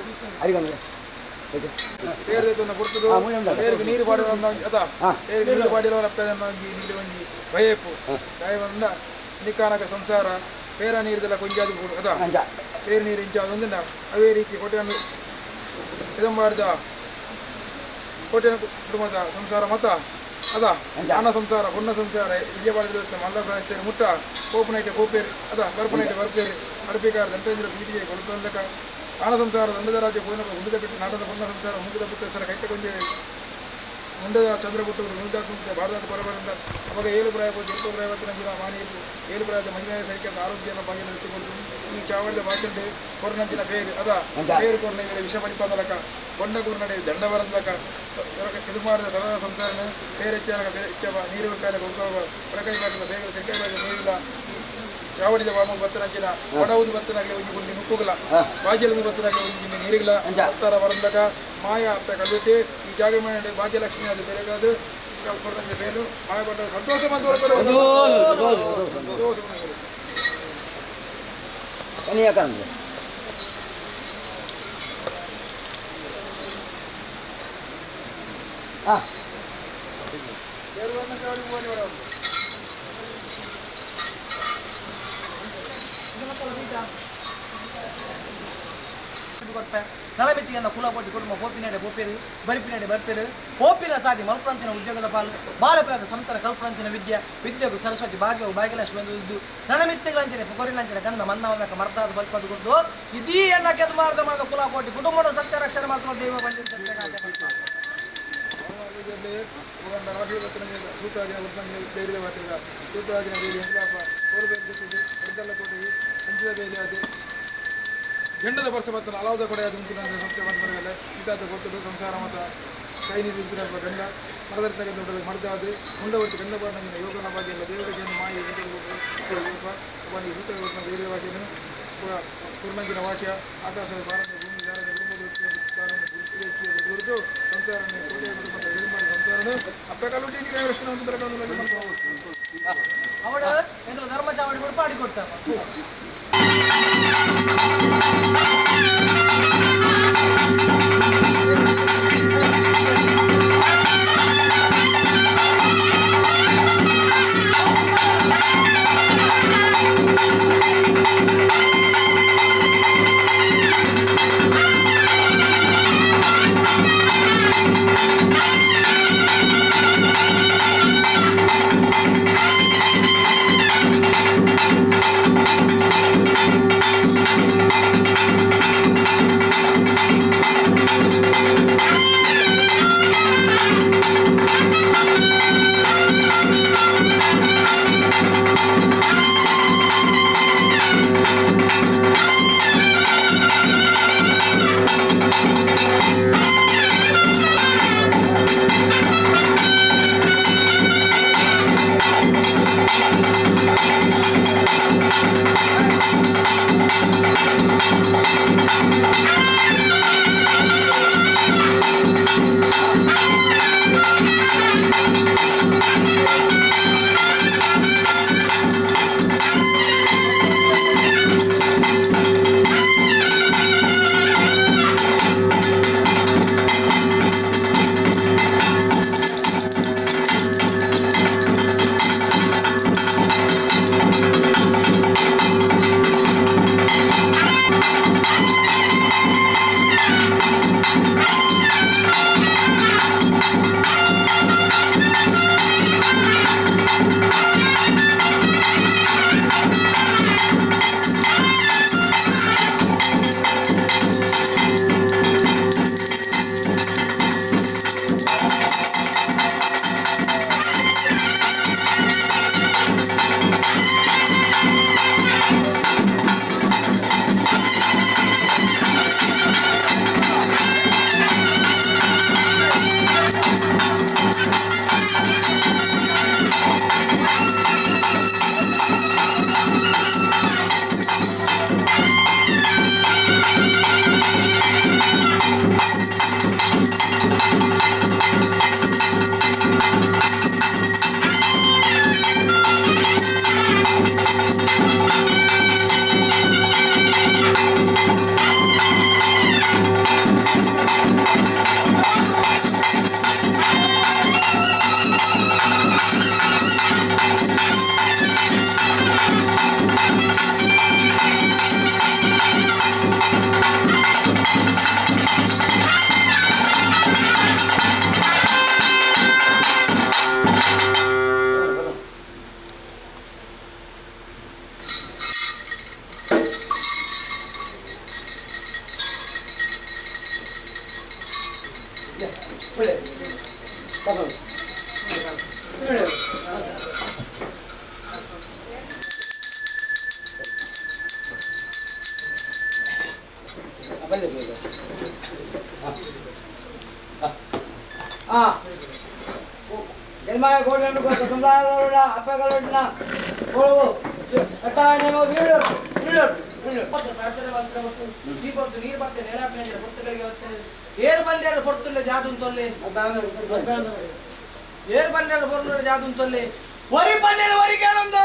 ಪೇರಿಗೆ ನೀರು ಪಾಡಿರೋ ಪೇರಿಗೆ ನೀರು ಪಾಡಿರೋ ನೀರು ಒಂಜಿ ಭಯಪ್ಪು ದಯವಂದ ನಿಕಾನಕ ಸಂಸಾರ ಪೇರ ನೀರುದೆಲ್ಲ ಕೊಂಜಾದು ಕೂಡ ಅದ ಪೇರು ನೀರು ಇಂಚಾದೊಂದಿನ ಅವೇ ರೀತಿ ಕೋಟೆಯನ್ನು ಇದಂಬಾರ್ದ ಕೋಟೆನ ಕುಟುಂಬದ ಸಂಸಾರ ಮತ ಅದ ಅನ್ನ ಸಂಸಾರ ಪುಣ್ಣ ಸಂಸಾರ ಇಲ್ಲಿಯ ಬಾಳಿದ ಮಲ್ಲ ಪ್ರದೇಶ ಮುಟ್ಟ ಕೋಪನೈಟೆ ಕೋಪೇರಿ ಅದ ಬರ್ಪನೈಟೆ ಬರ್ಪೇರಿ ಅಡಪಿಕಾರ ದಂಟೇಂದ್ರ ಬೀಟಿಗೆ ಕೊಡುತ್ತಂದಕ ಆನ ಸಂಸಾರ ದಂಡದ ರಾಜ್ಯ ಪೂರ್ಣ ಗುಂಡದ ಬಿಟ್ಟು ನಾಟದ ಪುಣ್ಣ ಸಂಸಾರ ಮುಂಡದ ಪುತ್ತೇಶ್ವರ ಕೈತ ಕೊಂಜೆ ಮುಂಡದ ಚಂದ್ರಗುಟ್ಟವರು ಮುಂದಾತ್ಮಕ ಭಾರತ ಪರಬರಿಂದ ಅವಾಗ ಏಳು ಪ್ರಾಯ ಎಂಟು ಪ್ರಾಯವತ್ತಿನ ಜಿಲ್ಲಾ ಮಾನಿಯು ಏಳು ಪ್ರಾಯದ ಮಹಿಳೆಯ ಸರಿಕಾದ ಆರೋಗ್ಯನ ಭಾಗ್ಯ ಎತ್ತಿಕೊಂಡು ಈ ಚಾವಡಿದ ಬಾಚಂಡೆ ಕೊರ್ನಂಚಿನ ಬೇರು ಅದ ಬೇರು ಕೊರ್ನ ವಿಷ ಪರಿಪಾದಲಕ ಕೊಂಡ ಕೊರ್ನಡೆ ದಂಡವರಂದಕ ಇದು ಮಾಡಿದ ತರದ ಸಂಸಾರನ ಬೇರೆ ಬೇರೆ ಇಚ್ಛ ನೀರು ಕಾಲ ಕೊಡಕೈ ಬಾಗಿಲ ಬೇಗ ತಿರ್ಕೈ ಬಾಗಿಲ ನೀರಿಲ್ಲ ಚಾವಡಿದ ವಾಮ ಬತ್ತನಂಚಿನ ಬಡವುದು ಬತ್ತನಾಗಲಿ ಒಂಜಿ ಗುಂಡಿ ನುಪ್ಪುಗಲ ಬಾಜಲದ ಬತ್ತನಾಗಲಿ ಒಂಜಿ ಗುಂಡಿ ನೀರಿಗಲ ಭಕ್ತರ ವರಂದಕ ಮಾಯ ಅಪ್ಪ ಕಲ್ಲುಟ್ಟಿ ಈ ಜಾಗ ಮಾಡಿ ಭಾಗ್ಯಲಕ್ಷ್ಮಿ ಅದು ಬೇರೆಗಾದು ಬೇಲು ಮಾಯ ಬಟ್ಟ ಸಂತೋಷ ಬಂದು ನಲಬೆತ್ತಿಯನ್ನ ಕುಲಕೋಟಿ ಕುಟುಂಬ ಪೋಪಿನಡೆ ಪೋಪೇರು ಬರಿಪಿನಡೆ ಬರ್ಪೇರು ಪೋಪಿನ ಸಾದಿ ಮಲ್ಪ್ರಾಂತಿನ ಉದ್ಯೋಗದ ಪಾಲು ಬಾಲಪ್ರಾಂತ ಸಂಸಾರ ಕಲ್ಪ್ರಾಂತಿನ ವಿದ್ಯೆ ವಿದ್ಯೆಗೂ ಸರಸ್ವತಿ ಭಾಗ್ಯವು ಭಾಗ್ಯಲಕ್ಷ್ಮಿ ಬಂದಿದ್ದು ನನಮಿತ್ತೆಗಳಂಚಿನ ಪೊಕೊರಿನಂಚಿನ ಗಂಧ ಮನ್ನವನ್ನಕ ಮರ್ದಾದ ಬಲ್ಪದು ಕೊಟ್ಟು ಇದೀ ಎನ್ನ ಕೆದ ಮಾರ್ದ ಮಾಡಿದ ಕುಲಕೋಟಿ ಕುಟುಂಬದ ಸತ್ಯ ರಕ್ಷಣೆ ಮಾಡ್ಕೊಂಡು ದೇವ ಬಂದಿರ್ತಾರೆ. ಜಂಡದ ವರ್ಷ ಬತ್ತನ ಅಲಾವದ ಕೊಡೆ ಅದು ಉಂಟು ಸಂಸ್ಥೆ ಬಂದ ಇದಾದ ಗೊತ್ತದು ಸಂಸಾರ ಮತ ಕೈ ನೀಡಿ ಗಂಧ ಮರದರ ತೆಗೆದು ಮರ್ದಾದು ಮುಂಡವರ್ತಿ ಗಂಧ ಬಾಣಂಗಿನ ಯೋಗನ ಭಾಗ್ಯ ದೇವರಿಗೆ ಮಾಯಿ ಸೂತ ಬೇರೆ ವಾಕ್ಯನು ಕುರ್ನಂಗಿನ ವಾಕ್ಯ ಆಕಾಶದ ಭಾರತ ಭೂಮಿ ಗುರುತು ಸಂಸಾರ ಸಂಸಾರನು ಅಪ್ಪೆ ಅವಳು ಎಂತ ಧರ್ಮ ಚಾವಡಿ ಕೊಡು ಪಾಡಿ ಕೊಟ್ಟ. ಏರು ಬಂದೇಳು ಕೊಡ್ತಿಲ್ಲ ಜಾದು ತೊಲ್ಲೆ, ಏರು ಬಂದೇಳು ಬೊರ್ಲು ಜಾದು ತೊಲ್ಲೆ, ಒರಿ ಬಂದೇಳು ಒರಿ ಕೇಳೊಂದು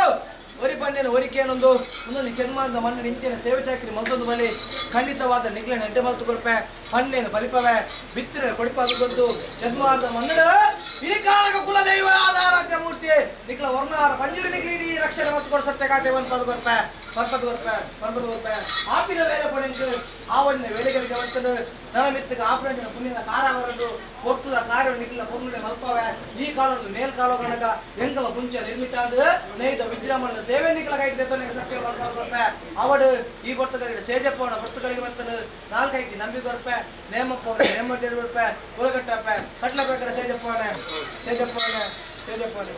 ಒರಿ ಪಂಡೆನ ಒರಿಕೇನೊಂದು ಒಂದೊಂದು ಕೆನ್ಮಾದ ಮಣ್ಣು ಇಂಚಿನ ಸೇವೆ ಚಾಕರಿ ಮಲ್ತೊಂದು ಬಲಿ ಖಂಡಿತವಾದ ನಿಕ್ಲೆನ ಎಡ್ಡೆ ಮಲ್ತು ಕೊರ್ಪೆ ಪನ್ನೇನು ಬಲಿಪವೆ ಬಿತ್ತಿರ ಕೊಡಿಪಾದು ಗೊತ್ತು ಯಜಮಾನದ ಮಣ್ಣು ಇನಿಕಾಲಕ ಕುಲದೈವ ಆಧಾರಾಧ್ಯ ಮೂರ್ತಿ ನಿಕ್ಲ ವರ್ಣಾರ ಪಂಜುರಿ ನಿಕ್ಲಿ ಇಡೀ ರಕ್ಷಣೆ ಮತ್ತು ಕೊಡ ಸತ್ಯ ಖಾತೆ ಪನ್ಪದು ಕೊರ್ಪೆ ಪನ್ಪದು ಕೊರ್ಪೆ ಪನ್ಪದು ಕೊರ್ಪೆ ಆಪಿನ ವೇಲೆ ಪೊನೆಂಕು ಆವಣ್ಣ ವೇಲೆಗಳಿಗೆ ಬರ್ತದೆ ನಳಮಿತ್ತಗೆ ಆಪರೇಷನ್ ಪುಣ್ಯದ ಕಾರಾವರದು ಒತ್ತುದ ಕಾರ್ಯ ನಿಕ್ಲ ಪೊಂಗುಡೆ ಮಲ್ಪವೆ ಈ ಕಾಲದ ಮೇಲ್ಕಾಲೋ ಕನಕ ಎಂಕಲ ಪುಂಚ ನಿರ್ಮಿತ ನೇಯ್ದ ವಿಜೃಂಭಣದ ಸೇವೆ ನಿಕ್ಲ ಕೈಟ್ ದೇತೋನೆ ಸತ್ಯ ಪನ್ಪದು ಕೊರ್ಪೆ ಅವಡು ಈ ಬರ್ತಗಳಿಗೆ ಸೇಜಪ್ಪವನ ಬರ್ತಗಳಿಗೆ ಬರ್ತನು ನಾಲ್ಕೈಕಿ ನಂಬಿ ಕೊರ್ಪೆ ನೇಮಪ್ಪವನೆ ನೇಮ ಕೊರ್ಪೆ ಕುಲಗಟ್ಟಪ್ಪೆ ಕಟ್ಲ ಪ್ರಕಾರ ಸೇಜಪ್ಪವನೆ ಸೇಜಪ್ಪವನೆ ಸೇಜಪ್ಪವನೆ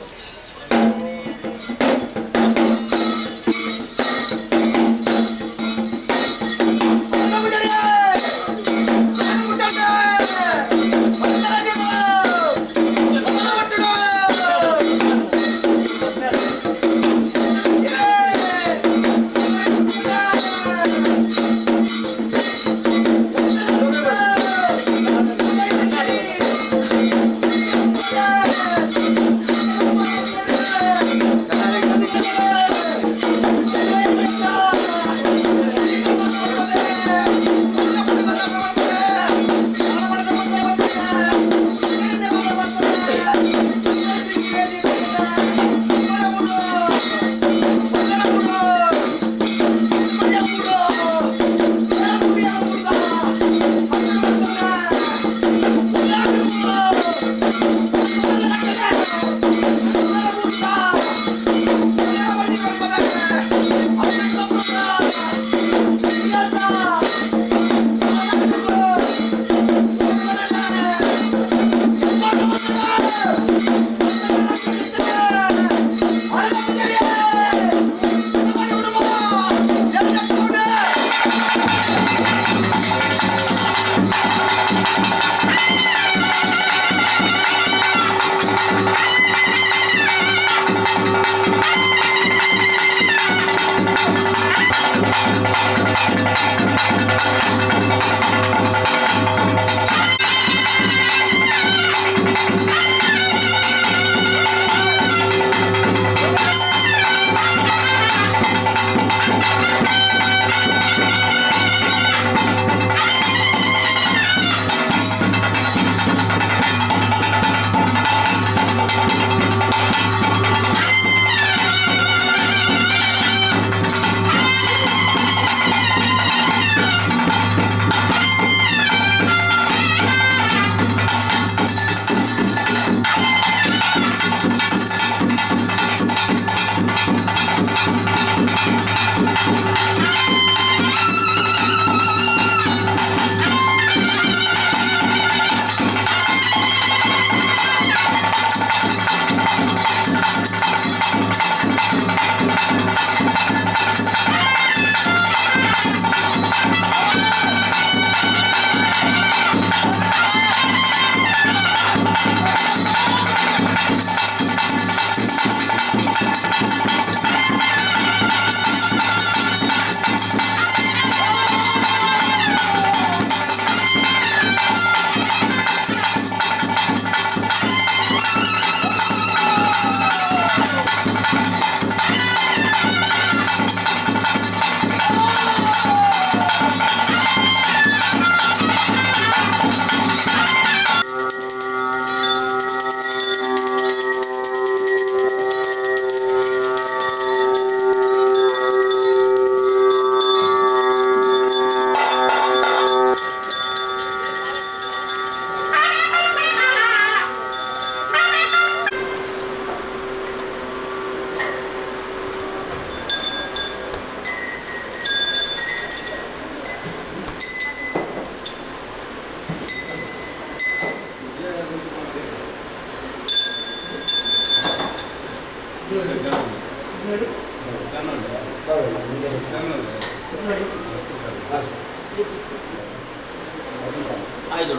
ಆಯ್ತು.